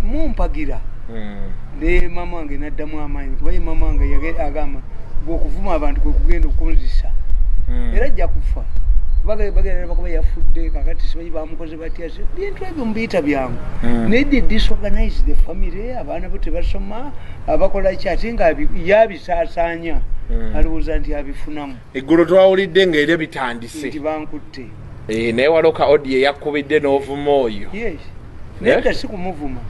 Mumpagira. Ne mama wange naddamu amaanyi kuba ye mama wange agamba bw'okuvuma abantu kwe kugenda okunzisa. Era ajja kufa. Bagenda bakuba yafudde kakati simanyi bamukoze batya bintu ebyo mubiyita byangu. Naye they disorganize the family, abaana bo tebasoma, abakola ki ate nga yabisaasaanya. Alowooza nti abifunamu. Eggulo twawulidde ng'era bitandise. Nti bankutte. Naye waliwo audio eyakubidde n'ovuma oyo. Yes. Naye si kumuvuma.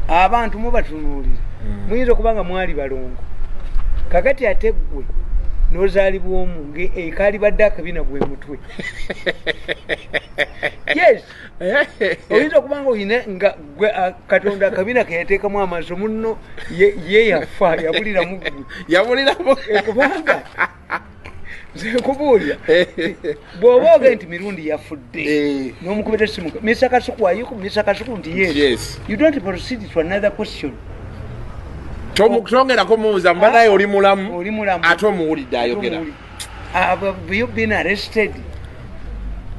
Abantu mubatunuulira. Muyinza okuba nga mwali balongo. Kakati ate ggwe n'ozaalibwa omu ekaalibadde akabina gwe mutwe. Yes. Oyinza okuba nga oyina nga gwe Katonda akabina ke yateekamu amaaso munno ye yafa yabuliramu ggwe. Yabuliramu. Kubanga nze nkubuulira bw'oba ogenda nti Mirundi yafudde n'omukubira essimu Mr. Kasuku ayuku Mr. Kasuku nti yes. You don't proceed to another question. Twongerako mubuuza mba naye oli mulamu ate omuwulidde ayogera. Have you been arrested?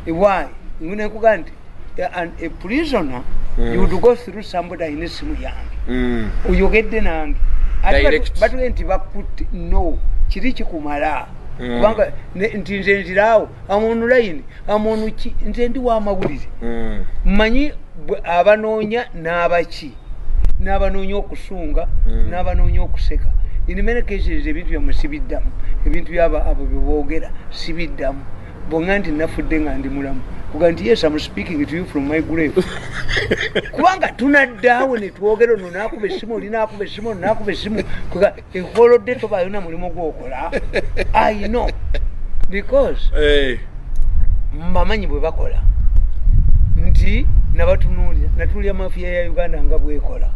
Why? Nkuga nti a prisoner you would go through somebody alina essimu yange. Oyogedde nange. Ate batugende nti bakutte no kiri kikumala. Kubanga nti nze nziraawo am online am on ki nze ndi w'amawulire. Mmanyi abanoonya n'abaki n'abanoonya okusunga n'abanoonya okuseka. In many cases ebintu byammwe sibiddamu, ebintu byaba abo bye boogera sibiddamu. Bw'onga nti nafudde nga ndi mulamu kuga nti yes I'm speaking to you from my grave. Kubanga tunaddaawo ne twogera ono n'akuba essimu oli n'akuba essimu ono n'akuba essimu kuga eholodde tobaayo na mulimu gw'okola. I know because mbamanyi bwe bakola nti nabatunuulira natuulira mafiya ya Uganda nga bwekola.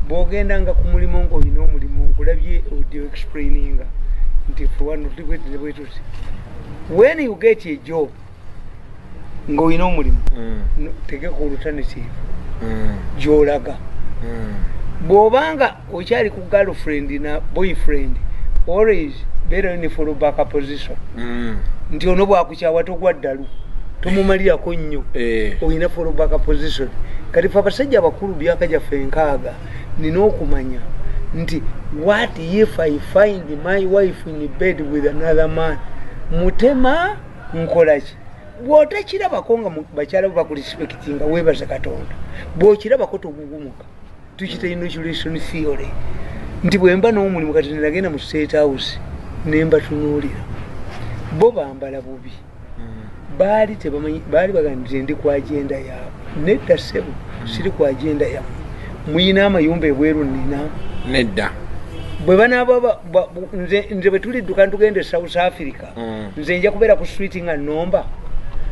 Bw'ogenda nga ku mulimu ng'olina omulimu nkulabye audio explaininga nti for one bwe tuti when you get a job ng'olina omulimu tegeka alternative gy'olaga. Bw'obanga okyali ku girlfriend na boyfriend always beera in follow back position. Nti ono bw'akukyawa togwa ddalu tomumalirako nnyo olina follow back position. Kati fe abasajja abakulu byaka gyaffe nkaaga nina okumanya nti what if I find my wife in bed with another man, mutema nkolaki? Bw'otakirabako nga bakyala bo bakurespectinga weebaza Katonda. Bw'okirabako togugumuka. Tukiyita inoculation theory. Nti bwe mba n'omulimu kati nagenda mu State House ne mbatunuulira. Bo bambala bubi. Baali tebamanyi, baali bagamba nti ndi ku agenda yaabwe. Nedda ssebo, siri ku agenda yammwe. Muyina amayumba ebweru nnina. Nedda. Bwe banaaba nze bwe tulidduka ntugenda e South Africa, nze nja kubeera ku street nga nnomba.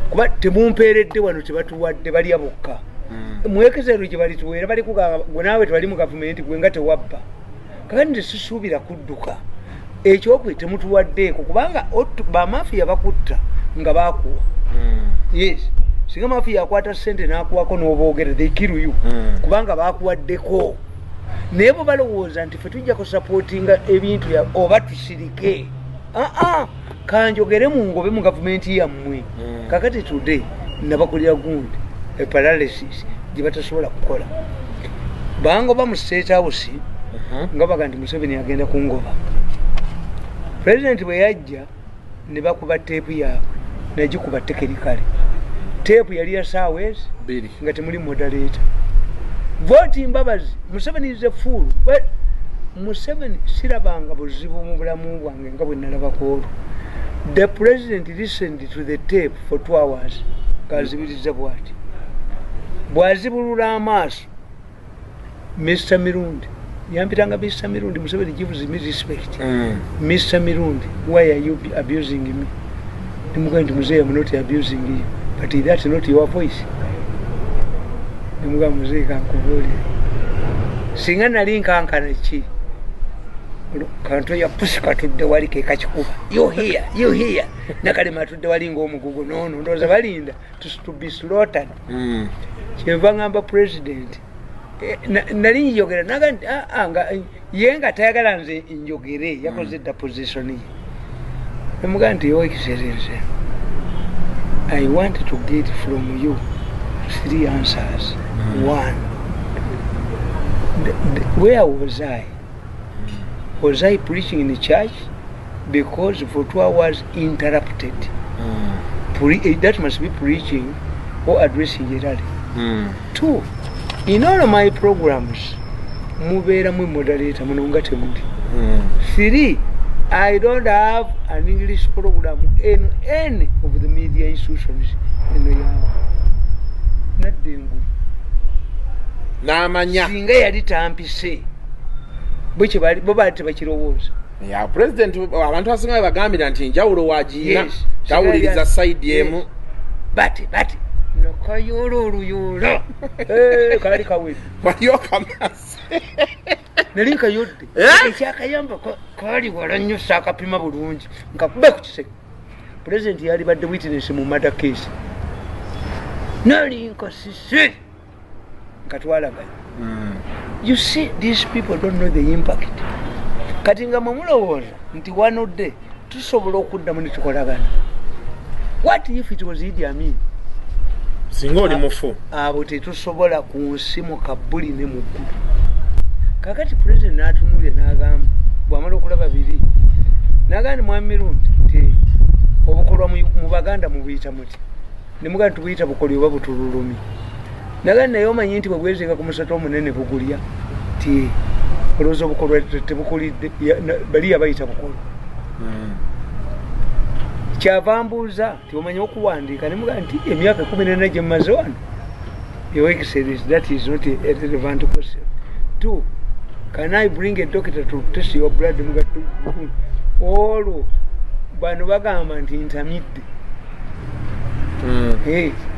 Kuba temumpeeredde wano tebatuwadde balya bokka. Mwekezeero gye balituweera bali kugamba gwe naawe tewali mu gavumenti gwe nga tewabba. Kakati nze sisuubira kudduka. Ekyokubiri temutuwaddeeko kubanga bamafiya bakutta nga baakuwa. Yes. Singa mafiya akwata ssente n'akuwako n'oboogera they kill you. Kubanga baakuwaddeko. Naye bo balowooza nti ffe tujja kusapootinga ebintu oba tusirike. Kanjogere mu ngobe mu gavumenti yammwe. Kakati today nabakulira gundi a paralysis gye batasobola kukola. Bangoba mu State House nga baga nti Museveni agenda kungoba. President bwe yajja ne bakuba teepu yaabwe nagikuba tekerikale. Teepu yali ya ssaawa ezi nga temuli moderator. Vote Mbabazi, Museveni is a fool. But Museveni sirabanga buzibu mu bulamu bwange nga bwe nalabako olwo. The president listened to the tape for 2 hours. Ng'azibiriza bw'ati. Bw'azibulula amaaso, Mr. Mirundi, yampitanga Mr. Mirundi, Museveni gives me respect. Mr. Mirundi, why are you abusing me? Nimugamba nti muzeeyi, I'm not abusing you, but that's not your voice. Nimugamba muzeeyi kankubuulire. Singa nali nkankana ki? Kanto ya pusi katudde wali ke kakikuba. You here, you here. Nakalema atudde wali ng'omugugu n'ono ndowooza balinda to be slaughtered. Kyenva ngamba president nali njogera naga nti nga ye nga tayagala nze njogere yakoze dda position ye. Namugamba nti Your Excellency, I want to get from you 3 answers. 1, Where was I? Was I preaching in the church? Because for 2 hours interrupted. That must be preaching or addressing a rally. 2, in all of my programs, mubeera mwe moderator muno temuli. 3, I don't have an English program in any of the media institutions in the Naddengu. N'amanya. Singa yali tampise. Bwe bali tebakirowooza. Ya president abantu asinga bagambira nti njawulo wagiina tawuliriza side emu. Bati nokayolo oluyolo. Kali kawedde. Waliyo kamasi. Nali nkayodde. Ekyakayamba kali wala nnyo saakapima bulungi. Nkakube ku kiseke. President yali badde witness mu murder case. Nali nkasise. Nkatwalaganya. You see, these people don't know the impact. Kati nga mwe mulowooza nti wanodde tusobola okuddamu ne tukolagana. What if it was Idi Amin? Singa oli mufu. Abo tetusobola ku nsi mu kabuli ne mu ggulu. Kakati president n'atunuulira n'agamba bw'amala okulaba biri n'agamba Mwami Mirundi nti obukolwa mu Baganda mubuyita muti ne mugamba tubuyita bukolwa oba butululumi. N'agamba naye omanyi nti bwe bwezinga ku musota omunene bugulya ti olowooza obukolwa tebukulidde bali yabayita bukolwa. Kyava mbuuza nti omanyi okuwandiika ne mugamba nti emyaka 14 gye mmaze wano. Your Excellency, that is not a relevant question. 2, can I bring a doctor to test your blood? Olwo bano bagamba nti ntamidde.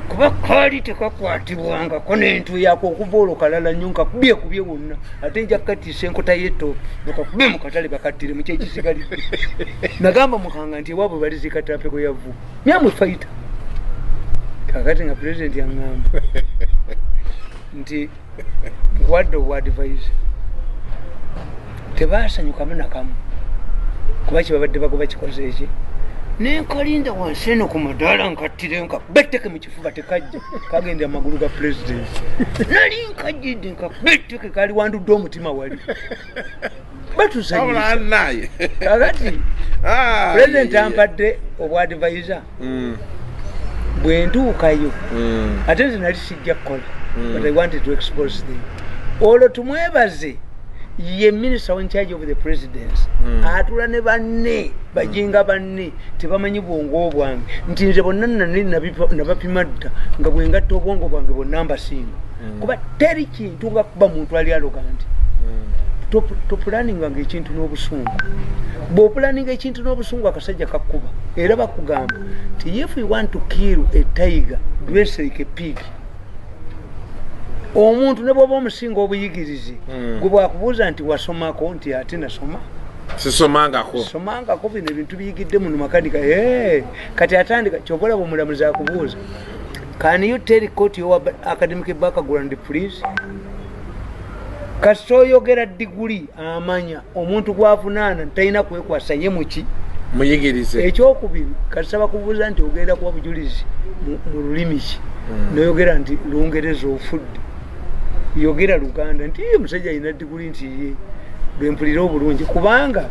Kuba kaali tekakwatibwangako n'entu yako okuva olwo kalala nnyo nkakubye kubye wonna ate nja kukatisa enkota y'ettooke nkakube mu katale bakattire mu kyekisigalidde. Nagamba Mukanga nti ewaabwe baliziika tapeko ya vvu myamwe fayita. Kakati nga pulezidenti yaŋŋamba nti nkuwadde obwadivaiza tebaasanyukamu nakamu kuba kyebabadde bagoba kikoze eki nenkalinda wansi eno ku madaala nkattire nkabetteke mu kifuba tekajja kagenda amagulu ga pulezidenti nali nkajjidde nkabetteke kali wandudde omutima wali batusanyusa. Kakati pulezidenti ampadde obwadivaiza bwe ntuukayo ate nze nali sijja kukola but I wanted to expose them. Olwo tumwebaze ye minister in charge of the presidency atula ne banne bajinga banne tebamanyi bwongo bwange nti nze bonna nali nabapima dda nga bwe ngatta obwongo bwange bonna mbasinga kuba teri kintu nga kuba muntu ali arrogant. Topulaninga ekintu n'obusungu. Bw'opulaninga ekintu n'obusungu akasajja kakkuba era bakugamba nti if you want to kill a tiger dress like a pig. Omuntu ne bw'oba omusinga obuyigirize gwe bwakubuuza nti wasomako nti ate nasoma sisomangako somangako bino ebintu biyigidde muno makanika. Kati atandika ky'oba olaba omulamuzi akubuuza can you tell court your academic background please? Kasita oyogera diguli amanya omuntu gwavunaana talina kwekwasa ye muki muyigirize. Ekyokubiri kasita bakubuuza nti ogenda kuwa bujulizi mu lulimi ki noyogera nti Lungereza ofudde yogera Luganda nti ye musajja alina diguli nti ye lwempulira obulungi kubanga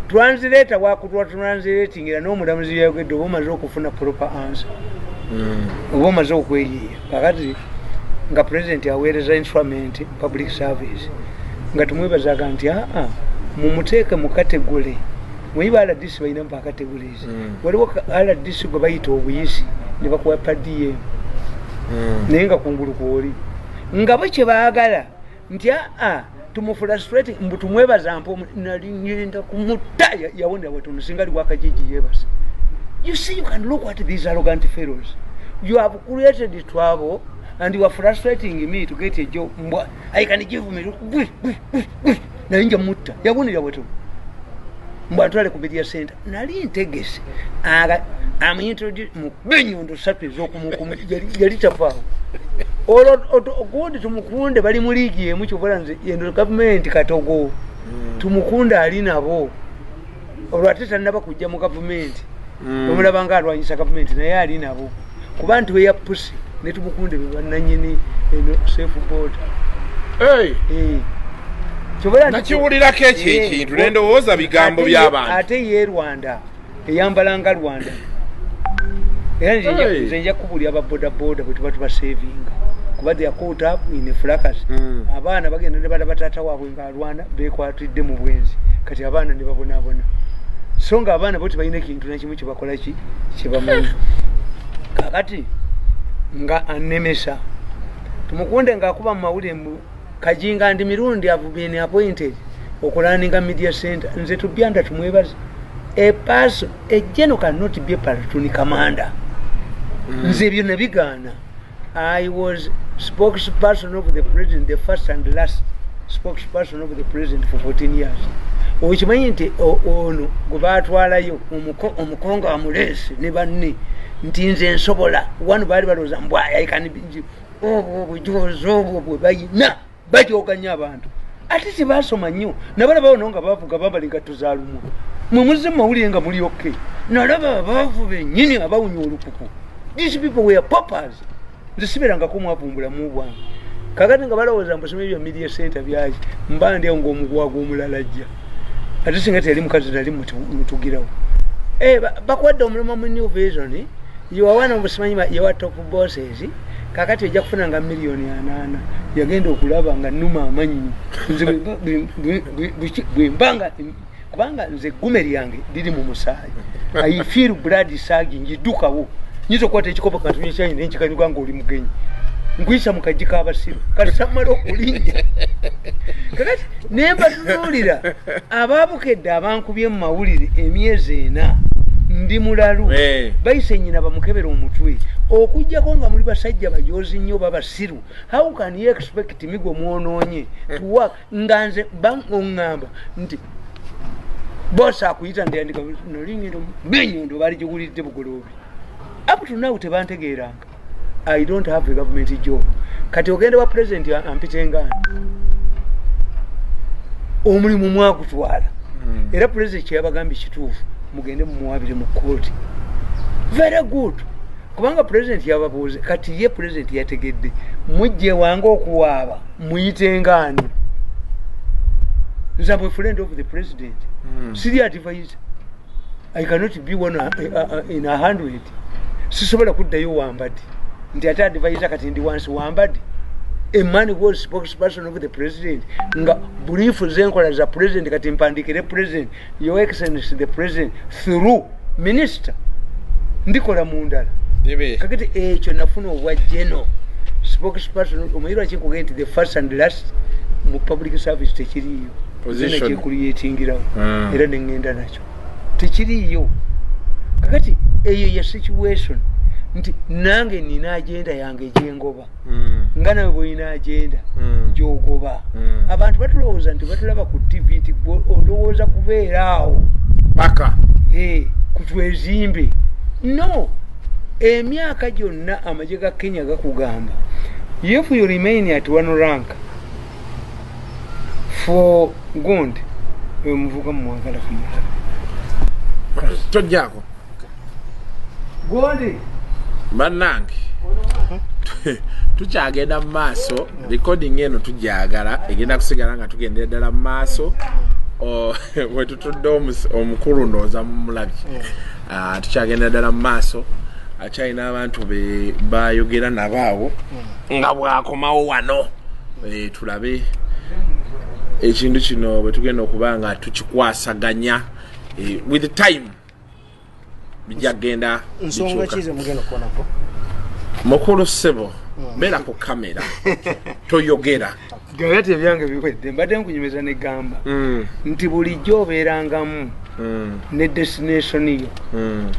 translator wakutwa translating era n'omulamuzi yayogedde oba omaze okufuna proper answer oba omaze okweyiiya. Kakati nga president aweereza instrument public service nga tumwebazaga nti aa mumuteeke mu kategole mweyiba RDC balina mu categories waliwo RDC gwe bayita obuyisi ne bakuwa per diem naye nga kungulu kwoli nga bo kye baagala nti aa tumufrustrate mbu tumwebaza mpo nali ngenda kumutta yawonera watono singa ali wakajiji yeebase. You see, you can look at these arrogant fellows. You have created trouble and you are frustrating me to get a job. I can give me naye nja mutta yawonera watono mbu atwale ku media center nali ntegese amuintroduce mukube ennyondo ssatu ez'okumukumu yali tafaawo. Olwo ogundi Tumukunde bali mu liigi emu kyobola nze eno gavumenti katogo Tumukunde ali nabo olwo ate tannaba kujja mu gavumenti omulaba nga alwanyisa gavumenti naye ali nabo kuba nti weya pusi ne Tumukunde be bannannyini eno safe board. Nakiwulirako ekyo ekintu nendowooza bigambo by'abantu. Ate ye Rwanda eyambala nga Rwanda. Era nze nja kubulya aba boda boda bwe tuba tubasevinga kuba they are caught up in a fracas. Abaana bagenda ne balaba taata waabwe ng'alwana, beekwatidde mu bwenzi, kati abaana ne babonaabona, so nga abaana bo tebalina ekintu nakimu kyebakola ki kyebamanyi. Kakati nga anemesa Tumukunde ng'akuba mu mawulire mu Kajinga ndi Mirundi have been appointed okurunninga media center. Nze tubyanda tumwebaze, a person, a general cannot be a platoon commander. Nze ebyo nebigaana. I was spokesperson of the president, the first and last spokesperson of the president for 14 years. Okimanyi nti ono gwe baatwalayo omukongo amuleese ne banne nti nze nsobola wano, baali balowooza mbwayaikani obwo obujozi obwo bwe bayina bajoganya abantu, ate tebasoma nnyo. Nabalaba ono nga bavuga bambala engatto za lumwa, mwe muzze mu mawulire nga muli okay. Nalaba abaavu bennyini abawunya olukuku. These people were paupers. Nze sibeerangako mwavu mu bulamu bwange. Kakati nga balowooza mbusoma ebyo media center byaki, mba ndi awo ng'omuguwa gw'omulala ajja, ate singa teyali mukazi nali mutugirawo. Bakuwadde omulimu mu New Vision, you are one of simanyi your top bosses, kakati ojja kufuna nga 80 million. Yagenda okulaba nga nnuma amannyo. Nze bwe mbanga, kubanga nze eggume lyange liri mu musaayi, I feel blood surging, njiddukawo. Nyinza okukwata ekikopo kantumye kyanyi nenkikanyuga ng'oli mugenyi, nkuyisa mu kaggi k'abasiru kati samala okulinnya. Kakati nembatunuulira ababukedde abankubye mu mawulire emyezi 4, ndi mulalu. Bayise nyina bamukebera omutwe, okugjako nga muli basajja bajozi nnyo oba basiru. How can you expect me gwe mwonoonye to work nga nze baŋŋamba nti boss akuyita ndiyandika nalingendo benyondo baali giwulidde Bugoloobi. Up to now tebantegeeranga. I don't have a government job. Kati ogenda wa president ampite ngaani? Omulimu mwagutwala. Era president kyeyabagambye kituufu, mugende mumuwabire mu kooti. Very good, kubanga president yababuuze. Kati ye president yategedde mujje wange okuwaaba, muyite ngaani? Nze am a friend of the president. Siri advisor. I cannot be one in a hundred. Sisobola kuddayo wambadi nti ate advisor, kati ndi wansi wambadi. A man who was spokesperson of the president, nga brief zenkola za president, kati mpandikire president, "Your Excellency the President," through minister, ndikola mundala. Kakati ekyo nafuna obwa general spokesperson. Omanyi lwaki nkugee nti the first and last mu public service tekiriiyo? Position. Kyekuliyetingirawo. Era neŋŋenda nakyo tekiriiyo. Kakati eyo ye situation nti nange nina agenda yange gyengoba, nga nawe bwolina agenda gyogoba. Abantu batulowooza nti batulaba ku TV nti gwe olowooza kubeera awo paka kutwezimbe. No, emyaka gyonna amagye ga Kenya gakugamba, if you remain at one rank for gond, oyo muvuka mumwagala kumulabe. Tojjaako. Gondi. Bannange, tukyagenda mu maaso. Recording eno tugyagala egenda kusigala nga tugendera ddala mu maaso. Bwe tutudde omukulu ndowooza mumulabye. Ah, tukyagenda ddala mu maaso, akyalina abantu be bayogera nabo awo nga bwakomawo wano. Tulabe ekintu kino bwe tugenda okuba nga tukikwasaganya. With time bijja kugenda Nsonga bikyuka. ki ze mugenda okukonako? Mukulu ssebo, beera ku kamera, toyogera. Gagati ebyange biwedde, mbadde nkunyumiza negamba nti bulijjo obeerangamu ne destination yo.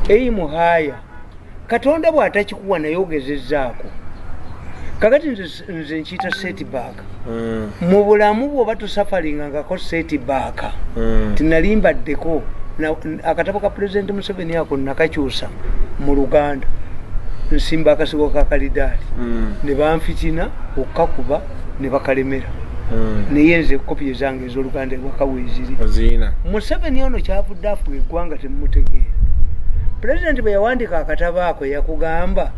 Aim higher. Katonda bw'atakikuwa naye ogezezzaako. Kakati nze nkiyita setback. Mu bulamu bwoba tusufferingangako setback. Tinali mbaddeko akatabo ka President Museveni ako nakakyusa mu Luganda, nsimba akasigo ka kalidaali. Ne banfitina okukakuba ne bakalemera. Naye nze kopi ezange ez'Oluganda ewaka weeziri. Oziina. Museveni ono kyavudde afuga eggwanga temumutegeera. Pulezidenti bwe yawandiika akatabo ako yakugamba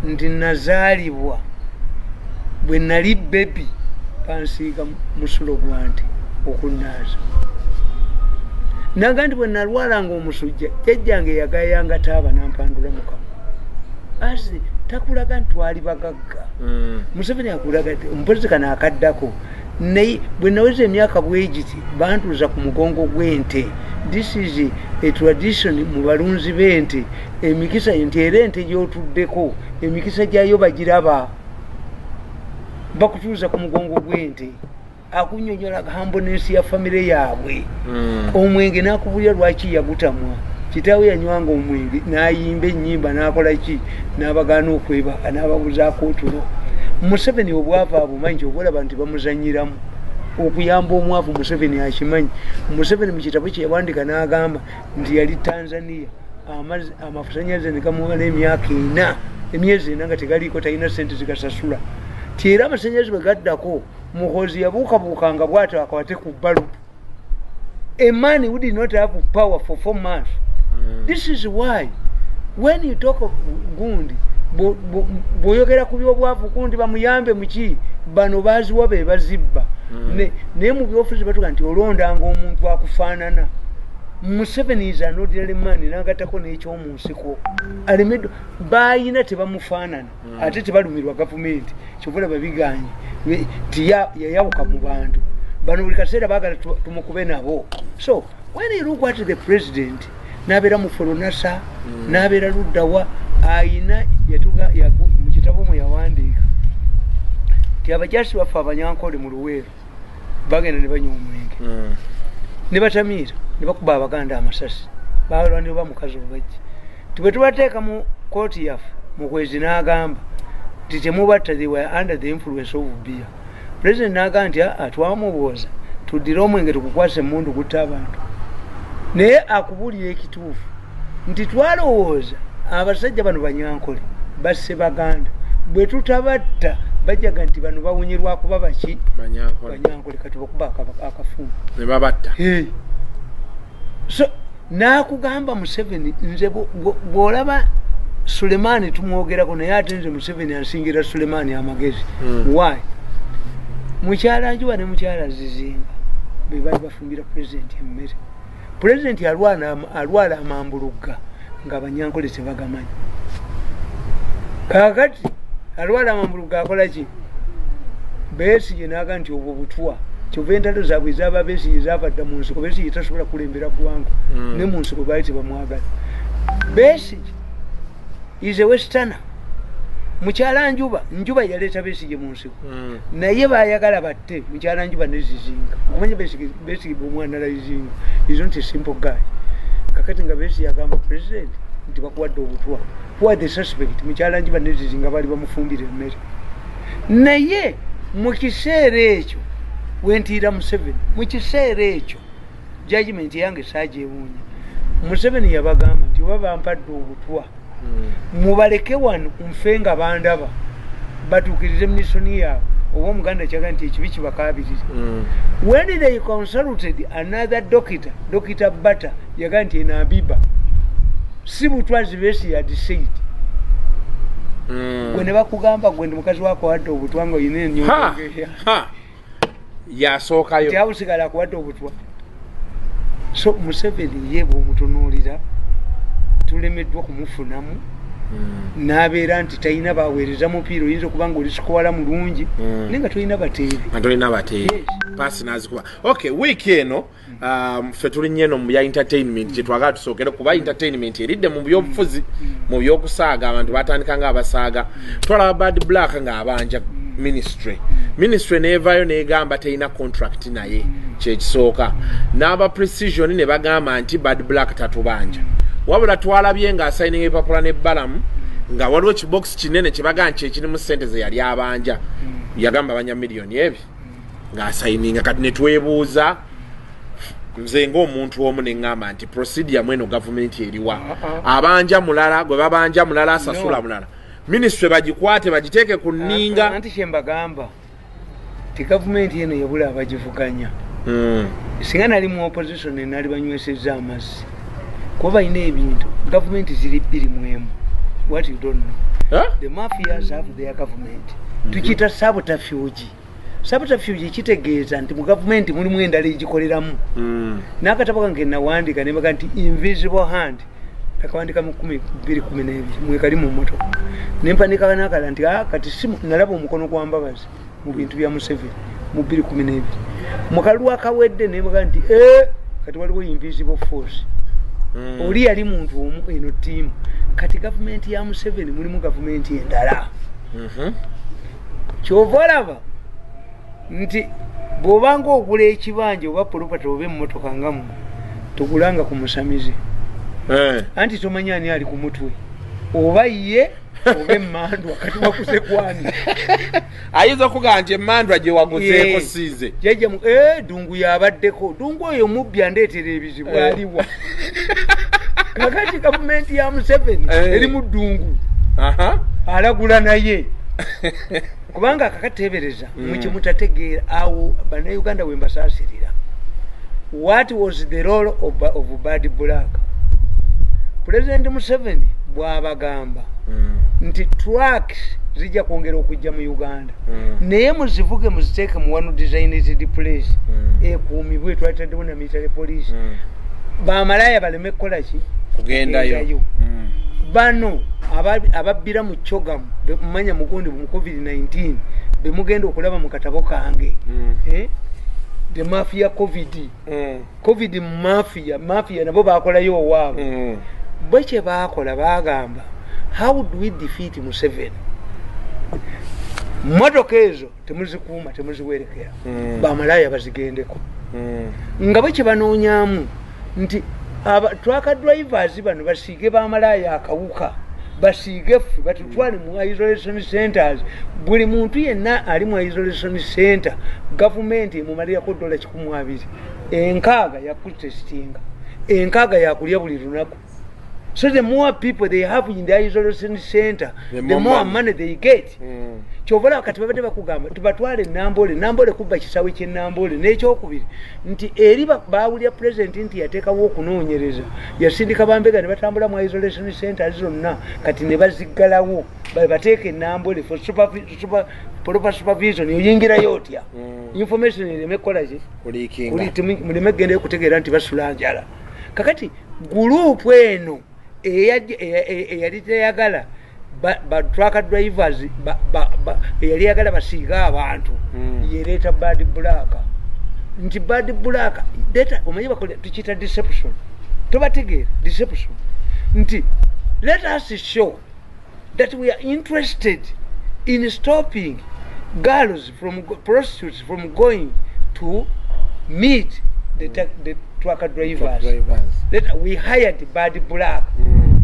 nti nazaalibwa bwe nali baby. Bansiiga musulo gwante okunaaza. Naga nti bwe nalwalanga omusujja, jjajjange yagayanga taaba n'ampandula mukama. Asi takulaga nti twali bagagga. Museveni akulaga nti mpozi kano akaddako. Naye bwe naweza emyaka bwegiti bantuuza ku mugongo gw'ente. This is a tradition mu balunzi b'ente. Emikisa nti era ente gy'otuddeko emikisa gyayo bagiraba. Bakutuuza ku mugongo gw'ente. Akunyonyola humbleness ya famire yaabwe. Omwenge n'akubulira lwaki yagutamwa. Kitaawe yanywanga omwenge n'ayimba ennyimba n'akola ki, n'abagaana okwebaka n'ababuzaako otulo. Museveni obwavu abumanyi, kyova olaba nti bamuzannyiramu. Okuyamba omwavu Museveni akimanyi. Museveni mu kitabo kye yawandiika n'agamba nti yali Tanzania, amasannyalaze ne gamuwa emyaka 4, emyezi 4 nga tegaliiko, talina ssente zigasasula. Ti era amasannyalaze bwe gaddako, Muhoozi yabuukabuukanga bw'atyo akwate ku balubu. A man who did not have power for 4 months. This is why when you talk of gundi, bw'oyogera ku by'obwavu gundi bamuyambe muki, bano baziwa be bazibba. Naye mu byobufuzi batuga nti olondanga omuntu akufaanana. Museveni is an ordinary man, n'agattako n'ekyomu nsiko. Alemeddwa, baayina tebamufaanana, ate tebalumirwa gavumenti, kyova olaba bigaanye. Nti yayawuka mu bantu. Bano buli kaseera baagala tumukube nabo. So when you look at the president, n'abeera mu Foronasa, n'abeera luddawa, ayina yatuga, mu kitabo mwe yawandiika nti abajaasi baffe Abanyankole mu Luweero bagenda ne banywa omwenge. Ne batamiira, ne bakuba Abaganda amasasi. Balwanira oba mukazi obajje. Nti bwe tubateeka mu kooti yaffe, Muhwezi n'agamba nti temubatta, they were under the influence of beer. President n'agamba nti aa, twamubuuza tuddire omwenge tukukwase emmundu gutta abantu. Naye akubuulira ekituufu nti twalowooza abasajja bano Banyankole basse Baganda, bwe tutabatta bajjaga nti bano bawunyirwa kuba baki? Banyankole. Banyankole, kati bakuba akafumu. Ne babatta. Hey. So n'akugamba Museveni, nze bw'olaba Sulemani tumwogerako, naye ate nze Museveni ansingira Sulemani amagezi. Why? Mukyala Njuba ne mukyala Zizinga be bali bafumbira pulezidenti emmere. Pulezidenti alwala amambulugga nga Abanyankole tebagamanyi. Kaakati alwala amambulugga akola ki? Besigye n'agamba nti obwo butwa. Kyova entalo zaabwe ez'aba Besigye zaava dda mu nsiko. Besigye tasobola kulembera ggwanga. Ne mu nsiko baali tebamwagala. Besigye is a westerner. Mukyala Njuba, Njuba yaleeta Besigye mu nsiko. Naye baayagala batte mukyala Njuba ne Zizinga. Okumanya Besigye bw'omwanalizinga, is not a simple guy. Kakati nga Besigye agamba president nti bakuwadde obutwa. Who are the suspect? Mukyala Njuba ne Zizinga baali bamufumbira emmere. Naye mu kiseera ekyo wentiira Museveni, mu kiseera ekyo judgment yange saagyewuunya. Museveni yabagamba nti oba bampadde obutwa, mubaleke wano nfe nga bandaba, batuukirize mission yaabwe. Oba Omuganda kyaga nti ekibi kibakaabirire. When they consulted another doctor, Doctor Bata, yaga nti eno abiba si butwa, Besigye had said. Gwe ne bakugamba gwe ndi mukazi wako wadde obutwa nga oyina ennyongo. Ha! Yasookayo. Nti abusigala akuwadde obutwa. So Museveni ye bw'omutunuulira tulemeddwa kumufunamu. N'abeera nti talina baweereza mupiira, oyinza okuba nga oli sikola mulungi, naye nga tolina bateebi. Nga tolina bateebi. Yes. Paasi n'azikuba. Okay, wiiki eno ffe tuli nnyo eno mu bya entertainment, kyetwagala tusookere kuba entertainment eridde mu byobufuzi, mu byokusaaga. Abantu batandika nga abasaaga. Twalaba Bad Black ng'abanja ministry, ministry neevaayo negamba terina contract naye, kyekisooka. N'aba Precision ne bagamba nti Bad Black tatubanja, wabula twalabye ng'asayininga ebipapula ne Balamu nga waliwo ekibokisi kinene kyebagamba nti kyekirimu sente ze yali abanja. Yagamba abanja miliyoni ebi ng'asayininga. Kati ne twebuuza, nze ng'omuntu omu ne ŋŋamba nti procedure mweno gavumenti eriwa? Abanja mulala, gwe babanja mulala, asasula No. mulala. Ministry bagikwate bagiteeke ku nninga. Anti kyembagamba ti gavumenti eno yabula abagivuganya. Singa nali mu opposition nali banywesezza amazzi, kuba balina ebintu. Gavumenti ziri 21. What you don't know, Huh? the mafias have their government. Tukiyita subterfuge. Subterfuge kitegeeza nti mu gavumenti mulimu endala egikoleramu. N'akatabo kange nawandika nembaga nti invisible hand, nakawandika mu 2012, mwekali mu mmotoka, nempanika nakala nti kati nalaba omukono gwa Mbabazi mu bintu bya Museveni mu 2012. Mukalulu akawedde nembaga nti kati waliwo invisible force. Oli yali muntu omu, eno ttiimu. Kati gavumenti ya Museveni mulimu gavumenti endala. Kyova olaba nti bw'obanga ogula ekibanja oba property oba emmotoka nga mu togulanga ku musamize. Anti tomanya ani ali ku mutwe, oba ye oba emmandwa. Kati wakuze kwani? Ayinza okugamba nti emmandwa gye waguzeeko siize. Jajja Dungu yabaddeko. Dungu oyo mubbi, andeetera ebizibu. Aliwa kakati? Gavumenti ya Museveni erimu Ddungu alagula naye, kubanga akakateebereza mukimutategeera. Awo Bannayuganda we mbasaasirira. What was the role of Bad Black? President Museveni bw'abagamba nti trucks zijja kwongera okujja mu Uganda, naye muzivuge muziteeke mu one designated place, ekuumibwe, twalitaddewo na military police, bamalaaya baleme kukola ki? Kugendayo. Kugendayo. Bano ababbira mu CHOGM, mumanya mugundi mu COVID-19 bemugenda okulaba mu katabo kange. Eh? The mafia COVID, COVID mafia, mafia nabo bakolayo owaabwe. Bwe kye baakola, bagamba, how do we defeat Museveni? Motoka ezo temuzikuuma, temuziwerekera, bamalaaya bazigendeko. Nga bwe kyebanoonyaamu nti truck drivers bano basiige bamalaaya akawuka, basiige ffe, batutwale mu isolation centers. Buli muntu yenna ali mu isolation center, gavumenti emumalirako $120, 60 yakutestinga, 60 yakulya buli lunaku. So the more people they have in the isolation center, the the more more money. Money they get. Kyova olaba kati babadde bakugamba tubatwale Nambole. Nambole kubba kisaawe ky'Enambole. N'ekyokubiri nti eri bawulira pulezidenti nti yateekawo okunoonyereza, yasindika bambega ne batambula mu isolation centers zonna, kati ne baziggalawo, bateeka Enambole for proper supervision. Oyingirayo otya? Information ereme kukola ki? Kuleakinga. Muleme kugendayo kutegeera nti basula njala. Kakati group eno eyali teyagala ba truck drivers, eyali yagala basiiga abantu, yereeta Bad Black, nti Bad Black data omanyi bakola tukiyita deception, tobategeera deception, nti let us show that we are interested in stopping girls from prostitutes from going to meet the truck drivers. Drivers. Let, we hired Bad Black.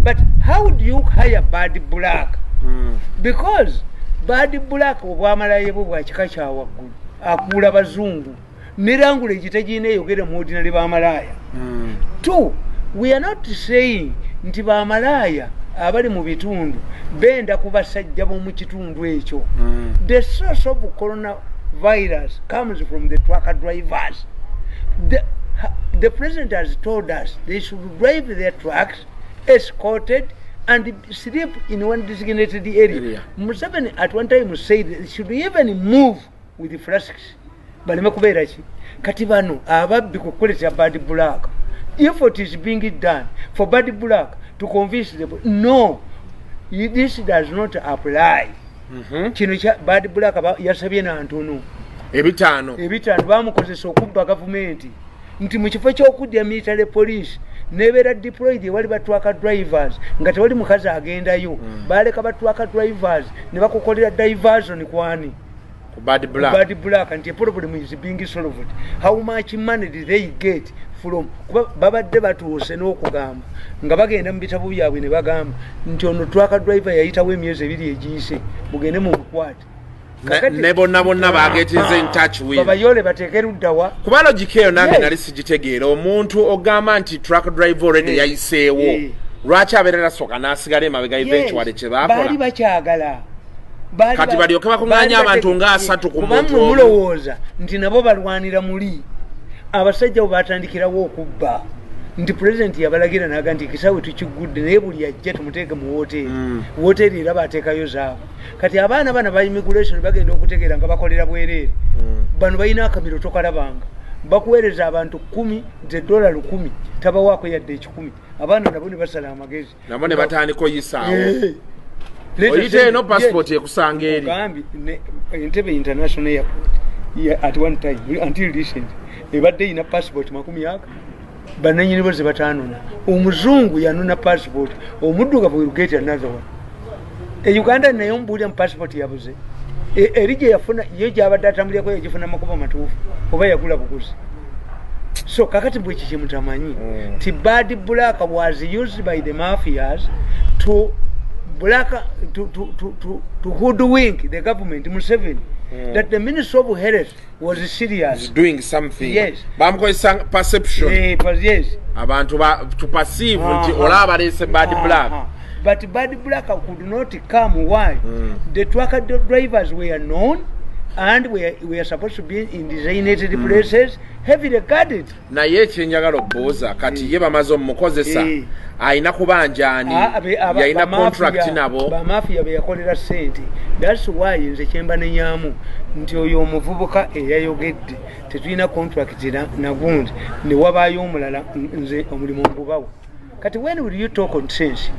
But how do you hire Bad Black? Because Bad Black obwamalaye bwe bwa kika kya waggulu, akuula bazungu ne language tegirina eyogere mu ordinary bamalaaya. Two, we are not saying nti bamalaaya abali mu bitundu benda ku basajja b'omu kitundu ekyo. The source of coronavirus comes from the truck drivers. The president has told us they should drive their trucks escorted and sleep in one designated area. Area. Museveni at one time said they should even move with the flasks. Baleme kubeera ki? Kati bano ababbi kukuleetera Bad Black. If it is being done for Bad Black to convince them, no, this does not apply. Kino kya Bad Black yasabye nantono. 500. 500 bamukozesa okubba gavumenti, nti mu kifo ky'okudya military police nebeera deployed ewali ba truck drivers nga tewali mukazi agendayo, baleka ba truck drivers ne bakukolera diversion kwani? Ku Bad Black. Bad Black, nti problem is being solved. How much money did they get from? Kuba babadde batuuse n'okugamba nga bagenda mu bitabo byabwe ne bagamba nti ono truck driver yayitawo emyezi 2 egiyise, mugende mu mukwate. Ne bonna bonna bagetinze in touch with. Babayole bateeke luddawa? Kuba logic eyo nange Yes. nali sigitegeera. Omuntu ogamba nti truck driver already yayiseewo, lwaki abeera tasooka n'asigala emabega? Eventually kye Baali baakola bakyagala. Kati balyoke bakuŋŋaanye baali abantu nga 30 ku Kuba muntu mmwe omu. Mulowooza nti nabo balwanira muli abasajja bwe batandikirawo okubba. Nti president yabalagira naga nti ekisawe tukigudde, naye buli ajja tumuteeke mu woteeri. Woteeri era bateekayo zaabwe. Kati abaana bana ba immigration bagenda okutegeera nga bakolera bwereere. Bano balina akamiro tokalabanga, bakuweereza abantu 10 nti $1,000 tabawaako yadde 1,000. Abaana nabo ne basala amagezi, nabo ne batandika oyisaawo. Oyite eno passport ekusanga eri. Ogambye Entebbe International Airport at one time until recent ebadde erina passport 20 bannannyini bo ze bataanona. Omuzungu yanona passport, omuddugavu will get another one. E Uganda naye omubuulira mu passport yabuze. Eri gye yafuna ye gyabadde atambulirako yagifuna makubo matuufu oba yagula buguzi. So kakati bwe kiki mutamanyi ti Bad Black was used by the mafias to black to hoodwink the government Museveni, that the Minister of Health was serious, is doing something. Yes. Bamukozesa perception. Yes. Abantu to perceive nti olaba baleese Bad Black. But Bad Black could not come. Why? The truck drivers were known and we are supposed to be in designated places, heavily guarded. Naye ekyenjagala okubuuza kati ye bamaze omukozesa, ayina kubanja ani? Yalina contract nabo? Bamafiya be yakolera ssente. That's why nze kyemba nenyamu nti oyo omuvubuka eyayogedde tetulina contract nagundi, ne wabaayo omulala, nze omulimu ngubawo. Kati when will you talk on sense?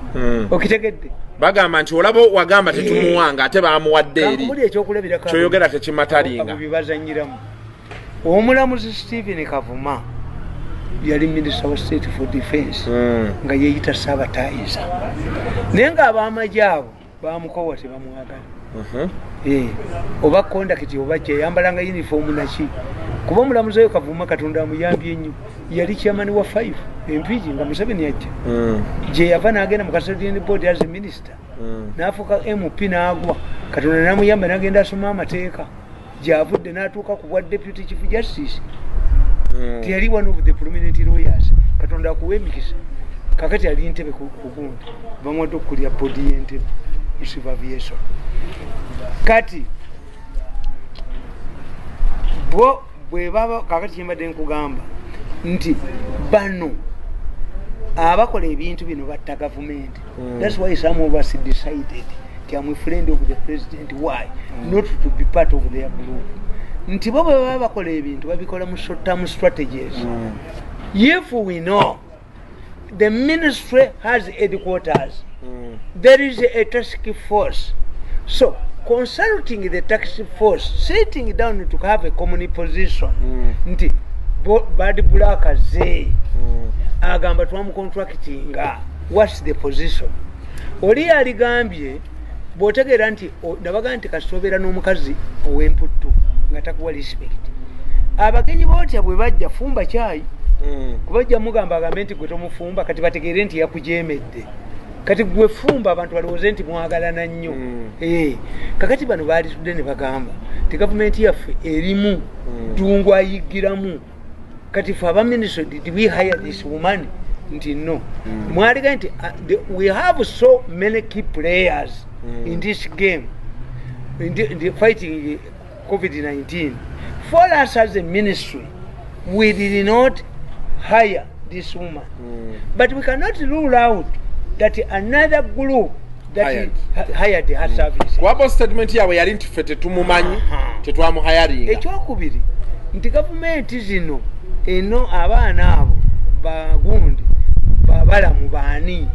Okitegedde? Bagamba nti olaba wagamba tetumuwanga, ate bamuwadde eri. Kankubulire ekyokulabirako. Kyoyogera tekimatalinga. Abo bibazanyiramu. Omulamuzi Stephen Kavuma yali Minister wa State for Defense, nga yeeyita Ssaabatayiza, naye ng'ab'amagye abo bamukowa, tebamwagala. Oba conduct oba ki, yayambalanga uniform naki. Kuba omulamuzi oyo Kavuma, Katonda amuyambye nnyo, yali chairman wa 5 Empigi nga Museveni ajja, gye yava n'agenda mu custodian board as a minister, n'afuuka MP n'agwa. Katonda n'amuyamba n'agenda asoma amateeka, gyavudde n'atuuka ku bwa Deputy Chief Justice. Teyali one of the prominent lawyers. Katonda akuwa emikisa. Kakati ali Ntebe ku gundi, bamuwadde okukulira board y'Entebe mu civil aviation. Kati bo bwe baba, kakati kyembadde nkugamba nti bano abakola ebintu bino batta gavumenti. That's why some of us decided nti am a friend of the president. Why not to be part of their group? Nti bo bwe baba bakola ebintu babikola mu short term strategies. If we know the ministry has headquarters, there is a task force, so consulting the task force, sitting down to have a common position, nti Bad Black ze agamba twamucontractinga, what's the position? Oli yaligambye bw'otegeera nti nabaga nti kasita n'omukazi ow'emputtu nga takuwa respect, abagenyi bootya bwe bajja, fumba kyayi, kubajja mugamba agambe nti gwe tomufumba. Kati bategeere nti yakujemedde. Kati gwe fumba, abantu balowooze nti mwagalana nnyo. Kakati bano baalitudde ne bagamba ti gavumenti yaffe erimu ddungu ayigiramu. Kati fe aba ministry, did we hire this woman? Nti no. Mwaliga nti we have so many key players in this game, in the fighting COVID-19. For us as a ministry, we did not hire this woman, but we cannot rule out that another group that Hired. hired her services. Kuba statement yaabwe yali nti ffe tetumumanyi, tetwamuhayaringa. Ekyokubiri nti gavumenti zino eno abaana abo bagundi babalamu baani,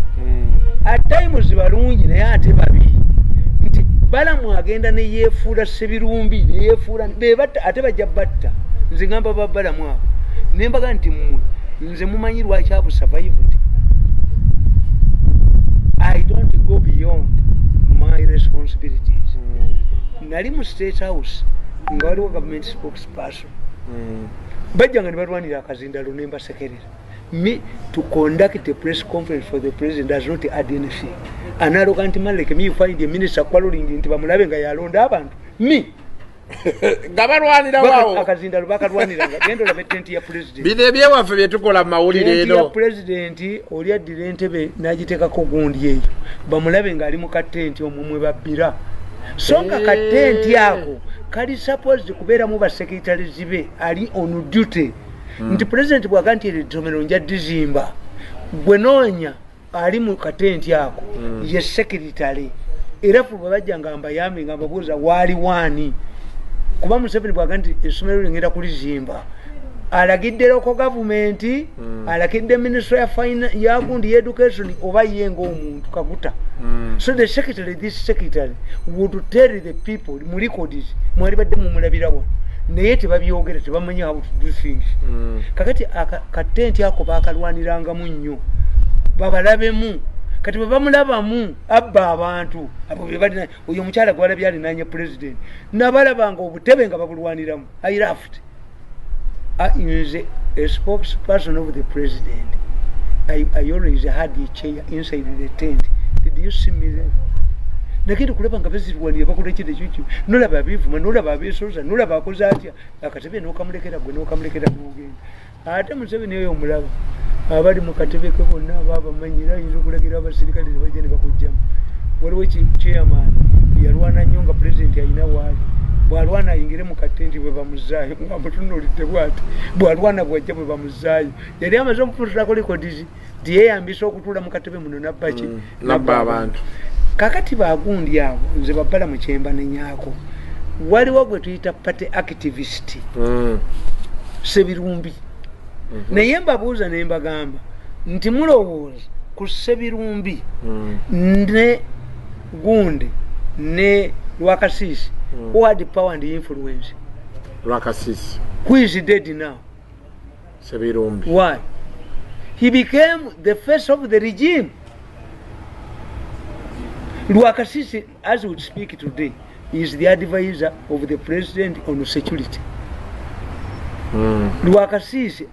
at times balungi naye ate babi, nti Balamu agenda neyefuula Sebirumbi, neyefuula bebatta, ate bajja batta. Nze ngamba babalamu abo nembaga nti mmwe nze mumanyi lwaki abo survived. I don't go beyond my responsibilities. Nali mu State House nga waliwo government spokesperson, bajjanga ne balwanira akazindalo ne mbasekerera. Me to conduct a press conference for the president does not add anything. An arrogant man like me, you find a minister quarreling nti bamulabe nga yalonda abantu me. Nga balwanira waawo. Akazindalo bakalwaniranga. Genda olabe tenti ya president. Bino ebyewaffe byetukola mu mawulire. Tenti ya eno president, oli addira entebe n'agiteekako gundi eyo bamulabe ng'ali mu katenti omwo mwe babbira. So nga katenti ako kali supposed kubeeramu basekretarizi be ali on duty. Nti president bwaga nti erisomero nja dizimba, gwe noonya ali mu katenti ako, ye secretary. Era fu bwe bajja nga mbayambe nga mbabuuza waali waani, kuba Museveni bwaga nti essomero lingenda kulizimba, alagidde local government, alagidde ministry ya finance ya gundi education, oba ye ng'omuntu Kaguta. So the secretary, this secretary would tell the people mu records mwali badde mumulabira wano, naye tebabyogera, tebamanyi how to do things. Kakati katenti ako bakalwanirangamu nnyo babalabemu. Kati bwe bamulabamu abba abantu abo be balina. Oyo omukyala gwalabye alinanye president, nabalabanga obutebe nga babulwaniramu. I laughed. Nze a spokesperson of the president, I always had a chair inside the tent. Did you see me there? Nagenda kulaba nga bazirwanira, bakola kino ekyo, nolaba abivuma, nolaba abesoza, nolaba akoze atya, akatebe nokamulekera gwe, nokamulekera nogenda. Ate Museveni oyo omulaba abali mu katebe ke bonna aba abamanyira, ayinza okulagira abasirikale ne bajja ne bakugjamu. Waliwo chairman yalwana nnyo nga president alina waali, bwalwana ayingire mu katenti, bwe bamuzaayo nga amutunuulidde bwati, bwalwana bwajja bwe bamuzaayo, yali amaze okufutulako records nti yeeyambisa okutuula mu katebe muno nabbaki. Nabba abantu. Kakati bagundi abo nze babbala mu kyembanenyaako, waliwo gwe tuyita party activist, Sebirumbi. Naye mbabuuza ne mbagamba nti mulowooza ku Sebirumbi ne gundi ne Lwakasiisi, who had power and influence? Lwakasisi. Who is dead now? Sebirumbi. Why? He became the face of the regime. Lwakasisi, as we speak today, is the advisor of the president on security. Lwakasisi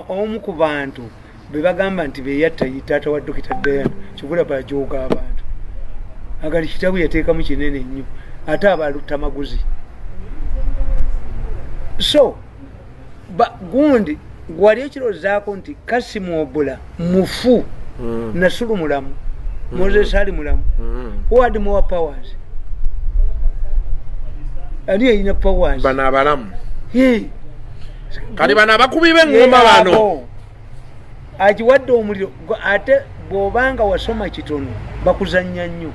omu ku bantu be bagamba nti beyatta ye taata wa Dokita Diana kibula, bajooga abantu agali kitabu yateekamu kinene nnyo, ate abalutta maguzi. So gundi gwali ekirowoozaako nti Kasimu Obula mufu, Nasulu mulamu, Moses ali mulamu. Who had more powers? Ani yayina powers? Bano abalamu. Hey. Kati bano abakubi b'eŋŋoma bano. Abo. Agiwadde omuliro ate bw'obanga wasoma kitono bakuzannya nnyo.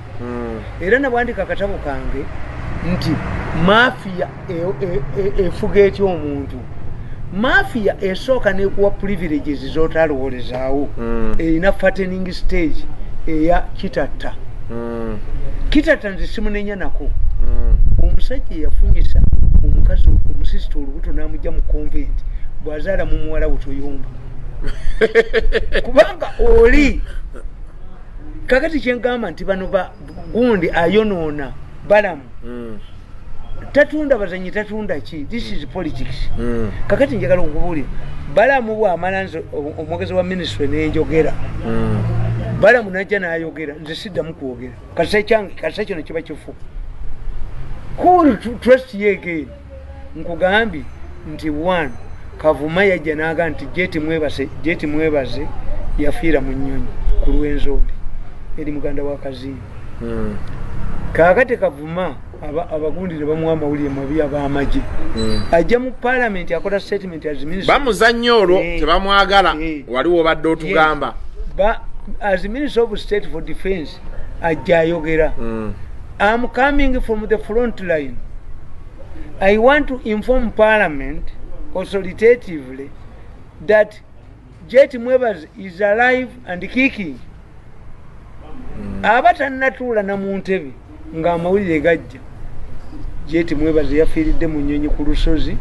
Era nabwandika akatabo kange nti mafia efuga etya omuntu. Mafia esooka nekuwa privileges z'otalowolezaawo. Erina fattening stage eya Kitatta. Kitatta nze simunenya nako. Omusajja eyafunyisa omukazi omusisita olubuto n'amugja mu convent, bw'azaala mu muwala we toyomba, kubanga oli kakati kyengamba nti bano ba gundi ayonoona balamu. Tatunda bazanyi, tatunda ki? This is politics. Kakati njagala okubuulira, Balamu bwamala nze omwogezi wa ministry nenjogera, Balamu najja n'ayogera, nze siddamu kwogera. Kasita kino kiba kifu. Who will trust you again? Nkugambye nti one Kavuma yajja n'aga nti Jeti Mwebaze, Jeti Mwebaze yafiira mu nnyonyi ku Lwenzori, eri muganda wa Kaziimba. Kaakati Kavuma abagundi ne bamuwa amawulire mabi ab'amagye. Ajja mu parliament akola statement as minister. Bamuzannya olwo. Tebamwagala. Waliwo obadde otugamba. Ba, as minister of state for defense, ajja ayogera, "I'm coming from the front line. I want to inform parliament authoritatively that Jet Mwebaze is alive and kicking." Aba tannatuula na mu ntebe ng'amawulire gajja, Jet Mwebaze yafiiridde mu nnyonyi ku lusozi,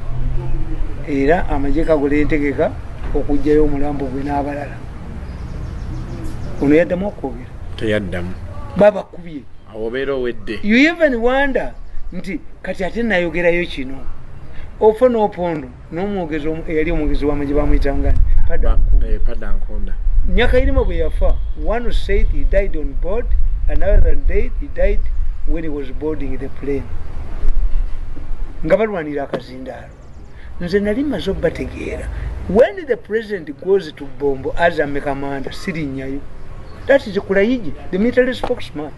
era amagye kagola entegeka okuggyayo omulambo gwe n'abalala. Ono yaddamu okwogera? Teyaddamu. Babakubye. Awo obeera owedde. You even wonder nti kati ate nayogerayo kino ofo n'opondo n'omwogezi eyali omwogezi w'amagye bamuyitangani? Pada Nkunda. Nyakayirima bwe yafa, one said he died on board, another day he died when he was boarding the plane, nga balwanira akazindaalo. Nze nali maze obbategeera. When the president goes to Bombo as a commander, sirinnyayo. That is Kulayigi, the military spokesman.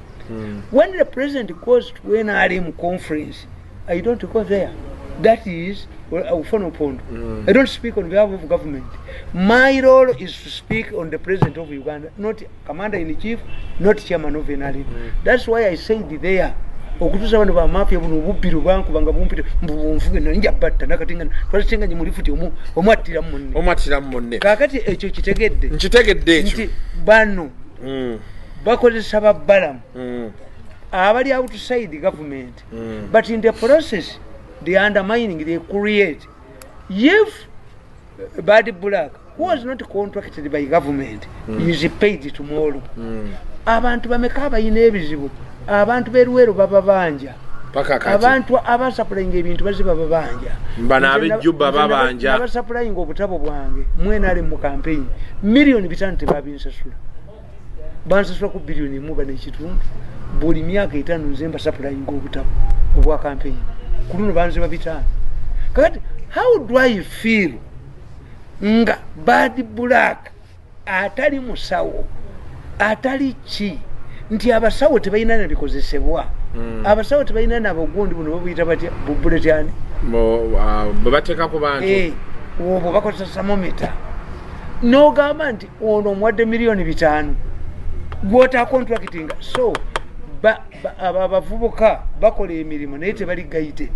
When the president goes to NRM conference, I don't go there. That is Ofwono Opondo. I don't speak on behalf of government. My role is to speak on the president of Uganda, not commander in chief, not chairman of NRM. That's why I said there, okutusa bano ba mafia buno obubbiro bankubanga bumpite mbubunfuge nja batta nakatinga twasinganye mu lifuti omwattira munne. Omwattira munne. Kaakati ekyo kitegedde. Nkitegedde ekyo. Nti bano bakozesa babbalamu abali outside government. But in the process they undermining, they create. If Bad Black, who was not contracted by government, is paid tomorrow. Abantu bameka abalina ebizibu, abantu b'eruweero bababanja, abantu abasupplyinga ebintu bazze bababanja, bano ab'ejjuba babanja, abasupplyinga obutabo bwange mwenali mu campaign 5 million tebabinsasula, bansasula ku 1.5 billion. Buli myaka 5 nze mbasupplyinga obutabo obwa campaign ku luno banziba 5. Kakati how do I feel nga Bad Black atali musawo atali ki nti abasawo tebalina na bikozesebwa, abasawo tebalina nabogundi buno babuyita batya bubuletyani bwe bateeka ku bantu obwo bakozesa thermometer, n'ogamba nti ono omuwadde 5 million gwota contractinga. So abo abavubuka bakola emirimu naye tebali guided.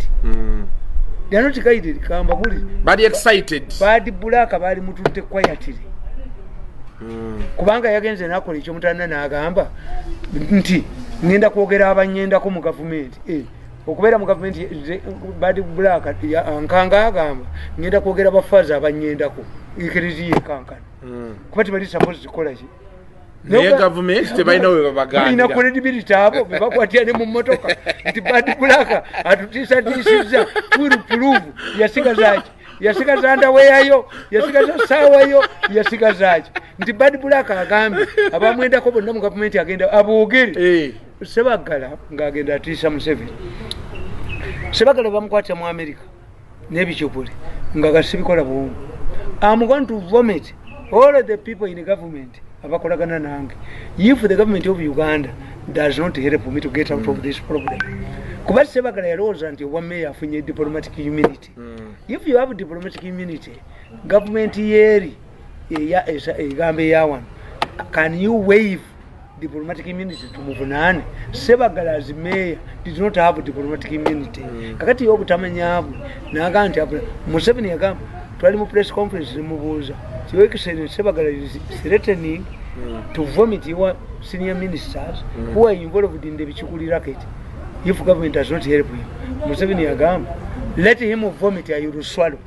They are not guided. Kamba buli bali excited. Bad Black bali mututte quietly. Kubanga yagenze nakola ekyomutanda n'agamba nti ngenda kwogera abanyendako mu gavumenti. Okubeera mu gavumenti Bad Black nkanga agamba ngenda kwogera abafaza abanyendako ekereziya ekankana. Kuba tebali supposed kukola ki? Naye gavumenti tebalina we babagambira. Balina credibility abo be bakwatira ne mu mmotoka nti Bad Black atutiisatiisizza will prove yasigaza ki? Yasigaza ndaweyayo, yasigaza ssaawayo, yasigaza ki? Nti Bad Black agambye abamwendako bonna mu gavumenti agenda aboogere. Sebaggala ng'agenda atiisa Museveni. Sebaggala bamukwatira mu America n'ebikyopole nga gasibikola bwongo. I'm going to vomit all of the people in the government abakolagana nange if the government of Uganda does not help me to get out of this problem. Kuba Sebaggala yalowooza nti obwa meeya afunye diplomatic immunity. If you have diplomatic immunity, government yeeri egamba eyawano, can you waive diplomatic immunity tumuvunaane? Sebaggala as mayor did not have diplomatic immunity. Kakati ye obutamanyabwe n'agamba nti Museveni yagamba twali mu press conference nemubuuza Your Excellency Sebaggala is threatening to vomit your senior ministers who are involved in the Bichukuli racket if government does not help him. Museveni yagamba let him vomit, I will swallow.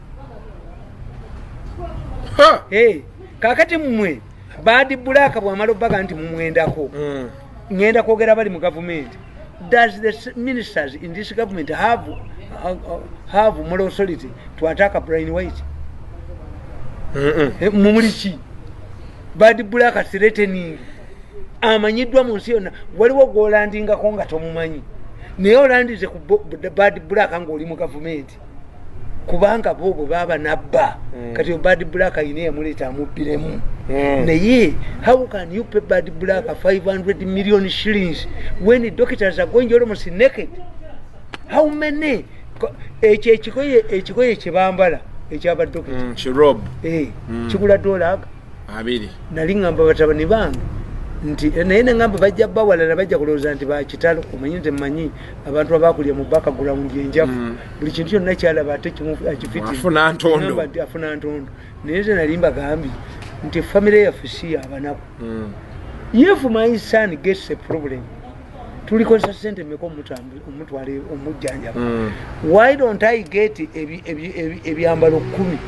Hey, kakati mmwe Bad Black bwamala obbaga nti mumwendako ngenda kwogera bali mu government. Does the ministers in this government have moral authority to attack Brian White? Mumuli ki? Bad Black threatening amanyiddwa mu nsi yonna, waliwo gw'olandingako nga tomumanyi naye olandize ku Bad Black ng'oli mu gavumenti kubanga bo bwe baba nabba. Kati Bad Black ayina yamuleeta amubbiremu. Naye how can you pay Bad Black 500 million shillings when the doctors are going almost naked? How many? Ekyo ekikoye kye bambala ekyabadokita kirob kigula $2. Nali ngamba batabani bange nti naye nengamba bajja bawalala bajja kulowooza nti bakitalo. Omanyi nti mmanyi abantu abakulya mu background enjavu buli kintu kyonna kyalaba ate akifuna ntondo, afuna ntondo. Naye nze nali mbagambye nti famire yaffe si y'abanaku. If my son gets a problem, tulikozesa sente mmeka omutwale omujjanjaba? Why don't I get ebyambalo 10?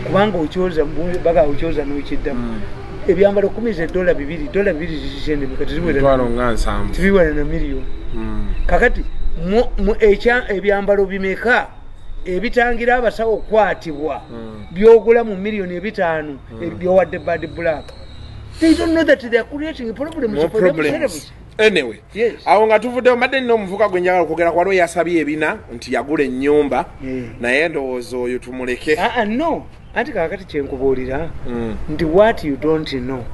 Kubanga okyoza baga okyoza n'okiddamu. Ebyambalo 10 ze $2, $2 zisende meka teziwera na miliyoni. Kakati ebyambalo bimeka ebitangira abasawo okukwatibwa byogula mu 5 million byowadde Bad Black. They don't know that they are creating problems for themselves. Anyway, yes. Awo nga tuvuddeyo mbadde nina omuvuka gwe njagala okwogera ku, waliwo yasabye ebina nti yagula ennyumba naye ndowooza oyo tumuleke. No, anti kaakati kyenkubuulira nti what you don't know,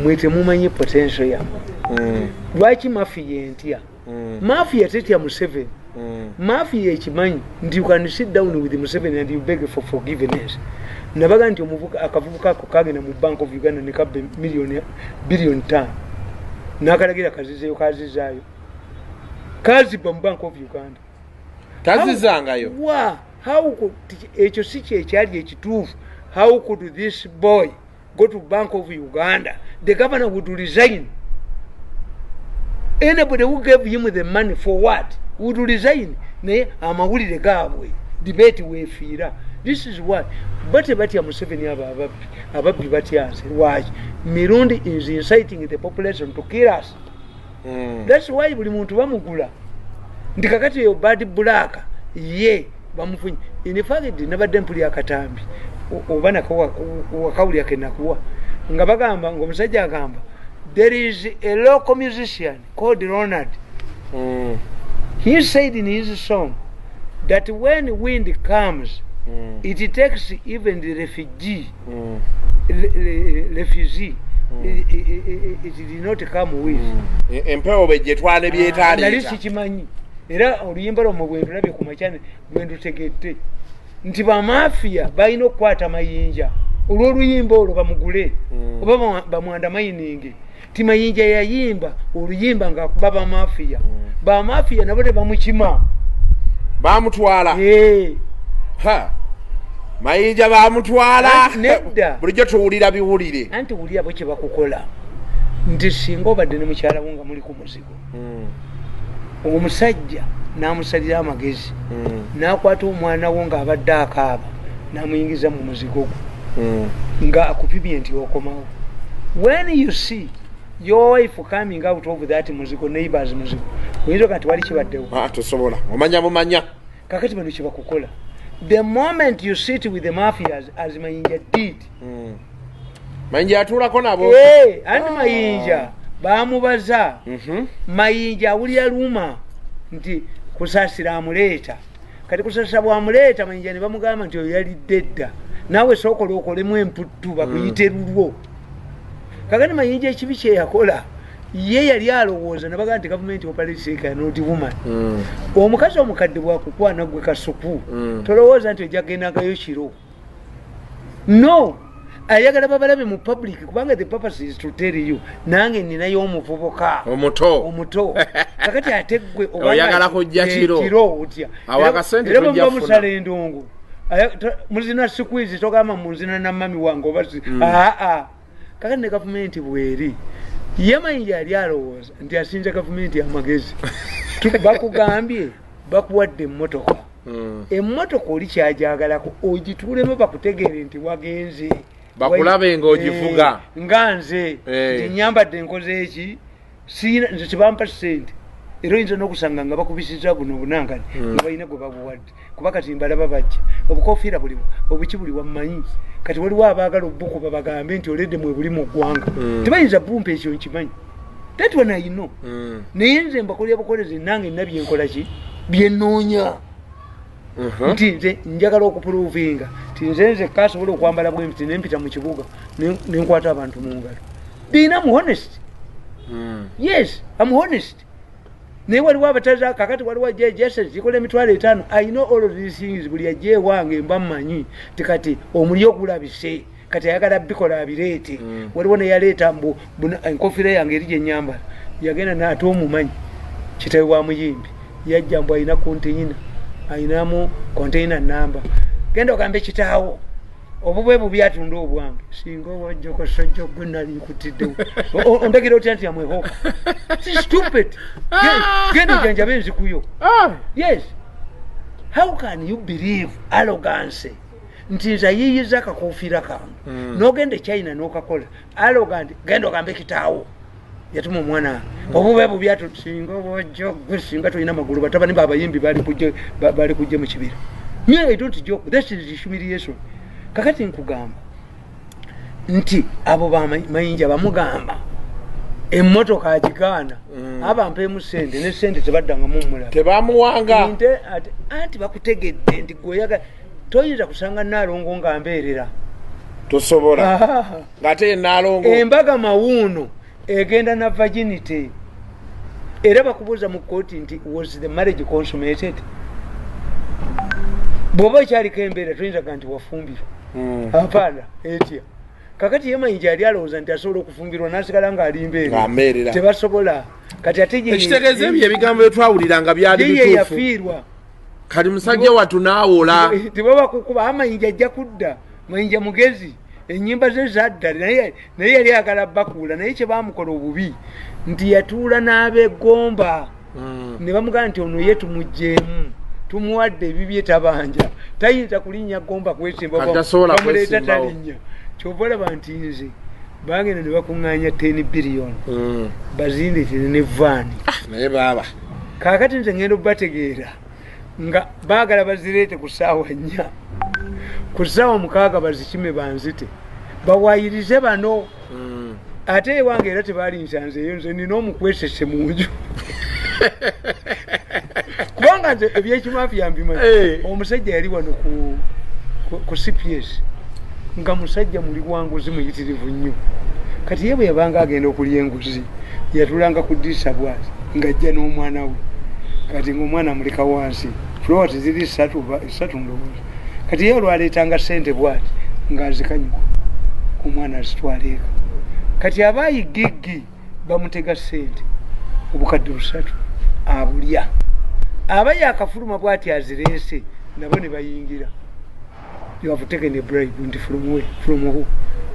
mwe temumanyi potential yammwe. Lwaki mafiya entya? Mafiya tetya Museveni. Mafia ekimanyi nti you can sit down with Museveni and you beg for forgiveness. Nabaga nti akavubuka ako kagenda mu Bank of Uganda ne kabba billion 5, nakalagira kazizeyo, kazizaayo, kazibba mu Bank of Uganda. Tazizangayo. Ekyo si kyekyali ekituufu. How could this boy go to Bank of Uganda? The governor would resign. Anybody who gave him the money for what would resign. Naye amawulire gaabwe debate weefiira. This is why bate batya Museveni. Abo ababbi batyanze. Lwaki? Mirundi is inciting the population to kill us. That's why buli muntu bamugula nti kakati eyo Bad Black ye bamufunye. In fact, nabadde mpuli akatambi oba wakawulya kenakuwa nga bagamba nga omusajja agamba there is a local musician called Ronald. He said in his song that when wind comes, it takes even the refugee. Refugee it did not come with. Empewo bw'etwala ebyetaleeta. Nali sikimanyi, era oluyimba lwomwe bwendulabye ku makya bwendutegedde nti bamafiya balina okukwata Mayinja olw'oluyimba olwo bamugule oba bamwanda mayininge ti Mayinja yayimba oluyimba ng'akuba bamafiya. Bamafiya nabo tebamukima. Bamutwala. Mayinja bamutwala. Nedda. Bulijjo tuwulira biwulire. Anti wulira bo kye bakukola nti singa obadde ne mukyala wo nga muli ku muzigo, omusajja n'amusalira amagezi, n'akwata omwana wo ng'abadde akaaba n'amuyingiza mu muzigo gwo nga akupimye nti okomawo. When you see your wife coming out of that muzigo, neighbors muzigo, oyinza oga nti wali kibaddewo. Tosobola omanya bumanya. Kakati bano kye bakukola, the moment you sit with the mafias as Mayinja did. Mayinja atuulako nabo. Anti Mayinja bamubaza. Mayinja awulira luma nti Kusaasira amuleeta. Kati Kusaasira bwamuleeta Mayinja ne bamugamba nti oyo yalidde dda, naawe sookola okolemu emputtu bakuyite lulwo. Kakati Mayinja ekibi kye yakola, ye yali alowooza nabaga nti gavumenti operates not woman. Omukazi omukadde bwakukwana gwe kasuku, tolowooza nti ojja kugendagayo kiro. No, ayagala babalabe mu public, kubanga the purpose is to tell you nange ninayo omuvubuka omuto. Kakati ate gwe oyagala kujja kiro. Kiro otya? Awo akasente era tojja bwe kufuna. Musala endongo muzina squeeze togamba muzina na mami wange oba aa. Kakati ne gavumenti bweri ye Mayinja yali alowooza nti asinza gavumenti amagezi. Bakugambye bakuwadde emmotoka. Emmotoka oli kyajagalako ogituulemu bakutegeere nti wagenze. Bakulabe ng'ogivuga. Nga nze nti nyambadde nkoze eki, siina nze tebampa ssente, era oyinza n'okusanga nga bakubisiza buno bunankani nga balina gwe babuwadde, kuba kati mbalaba bajja obukofiira buliwo obuki buli wammanyi. Kati waliwo abaagala obukuba bagambe nti oledde mwe buli mu ggwanga. Tebayinza bumpa ekyo nkimanyi, that one I know. Naye nze mbakolera bukolezi nange nabye nkola ki bye nnoonya. Nti nze njagala okuprovinga nti nze nzekka asobola okwambala bwe nti nempita mu kibuga nenkwata abantu mu ngalo. Bina mu honest. Yes, I'm honest. Naye waliwo abataza. Kakati waliwo jese zikola 50,000. I know all of these things. Buli ajja ewange mba mmanyi ti kati omuli ogulabise, kati ayagala bikola abireete. Waliwo neyaleeta mbu enkofiira yange eri gyenyambala, yagenda naate omumanyi kitawe wa muyimbi yajja mbu alina konteyina, ayinamu konteyina namba, genda ogambe kitaawo obubwe bubi atunda obwange. Singa obwajjako sajja gwe nali nkutiddewo, ondagira otya nti amwehoka? Si stupid. Genda ojanjabe enzikuyo. Yes, how can you believe arrogance nti nze ayiyiza akakofiira kange, n'ogenda e China n'okakola arrogant? Genda ogambe kitaawo yatuma omwana wange obube bubi atu. Singa obwajja gwe, singa tolina magulu, batabani babayimbi bali kujja mu kibira. Me, I don't joke. This is humiliation. Kakati nkugamba nti abo bamayinja bamugamba emmotoka agigaana. Abampeemu sente ne sente tebaddangamu mulala. Tebamuwanga. Nte anti bakutegedde nti gweoyaga toyinza kusanga Naalongo nga mbeerera. Tosobola ng'ate ye Naalongo. Embaga mawuuno egenda na virginity. Era bakubuuza mu kooti nti was the marriage consummated? Bw'oba okyaliko embeera toyinzaga nti wafumbirwa. Apaana etya. Kakati ye Mayinja yali alowooza nti asobola okufumbirwa n'asigala ng'ali mbeera. Tebasobola. Kati ate ekitegeeza ebyo ebigambo bye twawuliranga byali bituufu. Ye yafiirwa. Kati musajja wattu n'awola. Tebaba kukuba Amayinja ajja kudda. Mayinja mugezi. Ennyimba ze zadda naye yali ayagala bakuula naye kye baamukola obubi nti yatuula n'abeegomba. Ne bamugamba nti ono ye tumuggyeemu. Tumuwadde ebibye tabanja. Tayinza kulinnya gomba kwesimba. Bamuleeta talinnya. Kyova olaba nti nze bagenda ne bakuŋŋaanya 10 billion. Bazindeetere ne vaani. Naye baaba. Kaakati nze ngenda okubategeera nga baagala bazireete ku ssaawa 4. Ku ssaawa 6 bazikime banzite. Bawaayirize bano. Ate ewange era tebalinsanzeeyo nze nina omukwesese mu nju. Kubanga nze ebyekimafiya mbimanyi. Omusajja yali wano ku CPS. Nga musajja muli wanguzi muyitirivu nnyo. Kati ye bwe yabanga agenda okulya enguzi yatulanga ku ddirisa bw'ati ng'ajja n'omwana we. Kati ng'omwana amuleka wansi. Floor ziri ssatu ndowooza. Kati ye olwaleetanga ssente bw'ati ng'azikanyuka omwana azitwala eka. Kati abaayigiggi bamutega ssente obukadde 3 abulya. Aba yakafuluma bw'ati azireese nabo ne bayingira. You have taken a bribe and from where? From who?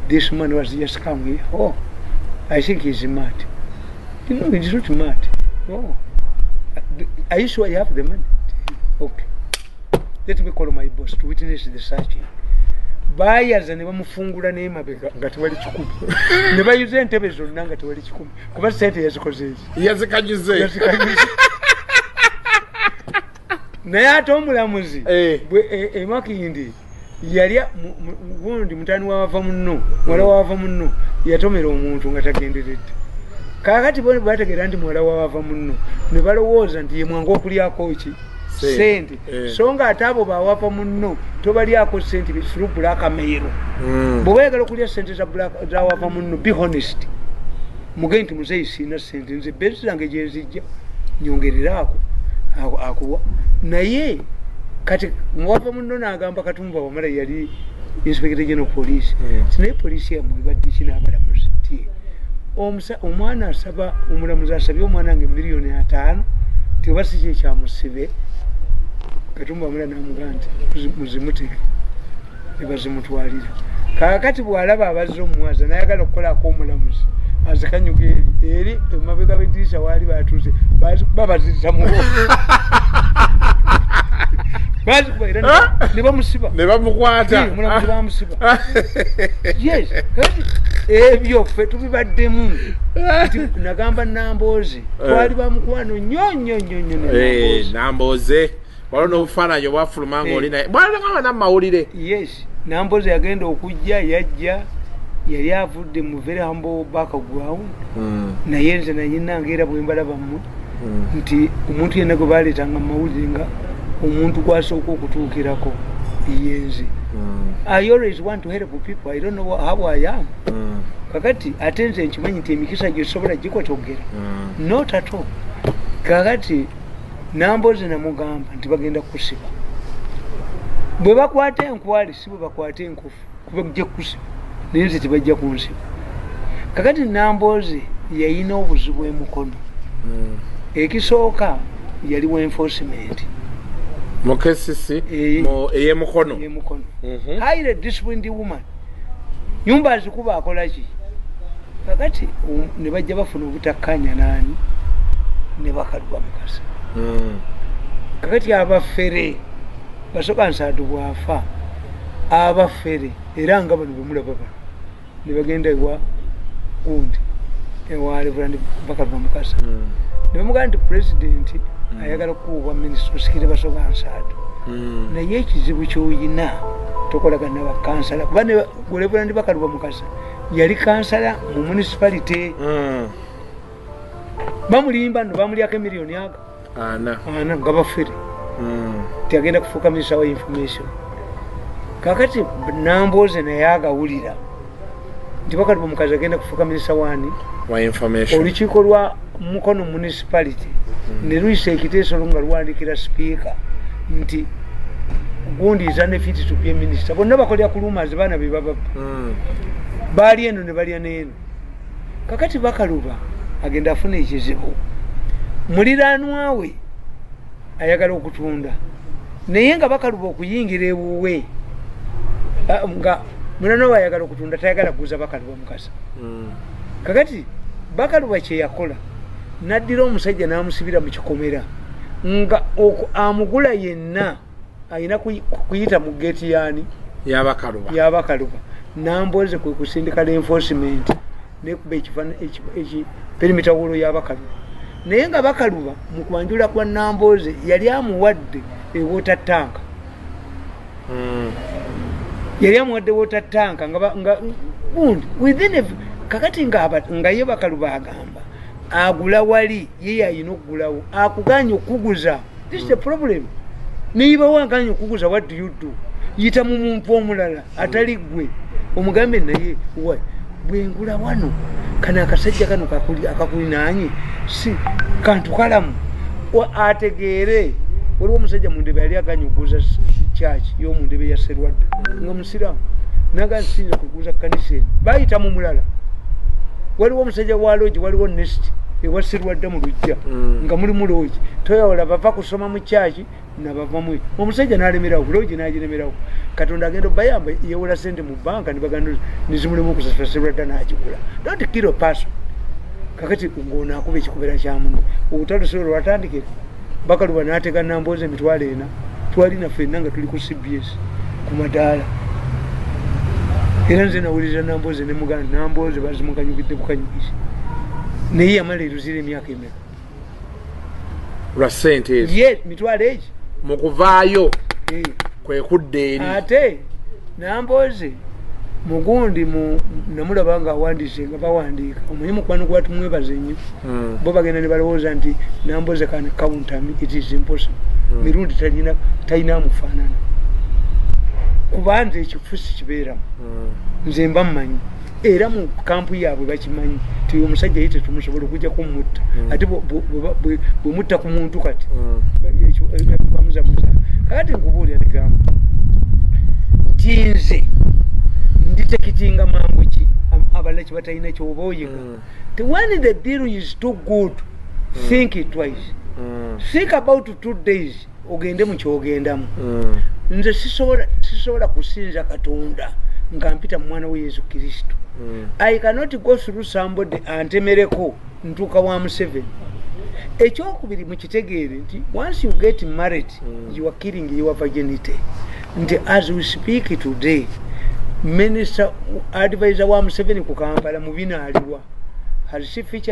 This man was just come here. Oh, I think he's mad. You know, he's not mad. Oh, are you sure you have the money? Okay. Let me call my boss to witness the searching. Bayaza ne bamufungula n'emabega nga tewali kikumi. Ne bayuza entebe zonna nga tewali kikumi. Kuba ssente yazikoze eki? Yazikagize. Naye ate omulamuzi bwe Emakindi yali gundi mutani wava munno muwala wava munno yatomera omuntu nga tagenderedde. Kaakati bo bategeera nti muwala wava munno ne balowooza nti ye mwangu okulyako ki ssente. So nga ate abo bawava munno tobalyako ssente through blackmail. Bw'oba oyagala okulya ssente za wava munno be honest. Mugende nti muzeeyi sirina ssente nze bezi zange gye nzijja nyongereraako akuwa. Naye kati muwava munno n'agamba Katumba Wamala yali Inspector General Police. Naye poliisi yammwe ebadde ki n'abalamuzi ti omwana asaba omulamuzi asabye omwana nge miliyoni 5 teba si kye kyamusibe. Katumba Wamala n'amugamba nti muzimuteke ne bazimutwalira. Kaakati bw'alaba abazze omumwaza n'ayagala okukolako omulamuzi azikanyuka eri emabega b'eddirisa waali batuuse babaziriza mu bazikuba era ne bamusiba. Ne bamukwata. Omulamuzi bamusiba. Yes. Ebyo ffe tubibaddemu. Nti nagamba Nambooze twali bamukwano nnyo nnyo nnyo nnyo. Nambooze waliwo n'obufaananyi obwafuluma ng'oli naye. Bwalaba n'amawulire. Yes. Nambooze yagenda okujja yajja yali avudde mu very humble background. Naye nze nayinanga era bwe mbalaba mmwe nti omuntu yenna gwe baleetanga mu mawulire nga omuntu gwasooka okutuukirako yenze. I always want to help people. I don't know how I am. Kakati ate nze nkimanyi nti emikisa gyesobola gikotogera. Not at all. Kakati Nambooze namugamba nti bagenda kukusiba. Bwe bakwata enkwale si bwe bakwata enkofu kubajja kukusiba. Naye nze tebajja kunsiba. Kakati Nambooze yayina obuzibu emukono. Ekisooka yali wa enforcement. Mu KCC ey'emukono. Ey'emukono. Highly disciplined woman. Nyumba azikuba akola ki? Kakati ne bajja bafuna obutakkaanya naani ne bakalwa Mukasa. Kakati abafere Basoga Nsaadu bw'afa abafere era nga bano bemulaba bano ne bagenda ewa gundi ewa Reverend Bakalwa Mukasa. Ne bamugamba nti pulezidenti ayagala kukuwa minisita osikire Basoga Nsaadu. Naye ekizibu ky'oyina tokolagana na bakansala kuba ne Reverend Bakalwa Mukasa yali kansala mu municipality. Bamulimba nno bamulyako emiliyoni aga ana nga bafere. Tiagenda kufuuka minisita wa information. Kakati Nambooze naye agawulira nti Bakalwa Mukasa agenda kufuuka minisita wani wa information. Olukiiko lwa Mukono municipality ne luyisa ekiteeso nga luwandikira sipiika nti gundi is unfit to be a minister. Bonna bakolera ku rumors, baana be bababba. Baali eno ne balya n'eno. Kakati Bakaluba agenda afuna ekizibu, muliraanwa we ayagala okutunda, naye nga Bakaluba okuyingira ewuwe, nga muliraanwa we ayagala okutunda, tayagala kuguza Bakaluba Mukasa. Kakati Bakaluba kyeyakola, naddira omusajja n'amusibira mu kikomera, nga amugula yenna ayina kuyita mu geeti yaani? Yabakaluba. Yabakaluba. Namboze kwe kusindika reinforcement nekuba perimeter wall yabakaluba. Naye nga Bakaluba mu kwanjula kwa Namboze yali amuwadde e water tank. Yali amuwadde water tank nga gundi within a, kakati nga ye Bakaluba agamba agula wali, ye yayina okugulawo, akuganye okuguza. This is the problem. Niba waganye okuguza, what do you do? Yita mu muntu omulala atali gwe, omugambe naye wa bwengula wano kana akasajja kano akakulinaanye si kantu kalamu ategeere. Waliwo omusajja mu ndebe yali aganye okuguza church y'omu ndebe ya Serwadda, nga musiraamu, naga nsinza kuguza kanisa eno, bayita mu mulala. Waliwo omusajja wa lodge, waliwo nest ewa Serwadda mu lujja, nga mulimu lodge, toyawola bava kusoma mu church nabavamu. Omusajja n'alemerawo, lodge n'agiremerawo. Katonda agenda obayamba, yewola sente mu banka ne baganda nezimulemu okusasula, Serwadda n'agigula. Don't kill a person. Kakati ng'ono akuba ekikubera kya muno, olutalo si lwatandikira. Bakaluba n'atega Namboze 400,000, twali naffe nga tuli ku CBS ku madaala. Era nze nawuliriza Namboze ne muganda Namboze bazimukanyugidde bukanyugizi, naye yamala eruzira emyaka emeka? Lwa ssente ezo. Ye mitwalo egi. Mu kuvaayo kwe kudda eri. Ate Namboze mugundi mu namulaba nga awandiise, nga bawandiika, omanyi mukwano gwa Tumwebaze nnyo. Bo bagenda ne balowooza nti Namboze can counter me. It is impossible. Mirundi talina amufaanana, kubanza ekifusi kibeeramu. Nze mba mmanyi, era mu kampu yaabwe bakimanyi ti omusajja ye tetumusobola okujja kumutta. Ate bwe mutta ku muntu kati bamuzamuza. Kakati nkubuulira negamba nti nze nditekitinga mangu ki abalala kyebatalina kyoba oyiga. Ti when the deal is too good, think it twice. Think about 2 days, ogende mu kyogendamu. Nze sisobola kusinza Katonda nga mpita mu mwana we Yesu Kristo. I cannot go through somebody antemereko ntuuka wa Museveni. Ekyokubiri, mukitegeere nti once you get married, you are killing your virginity. Nti as we speak today, minister advisor wa Museveni ku Kampala mu binaaliwa has she featured.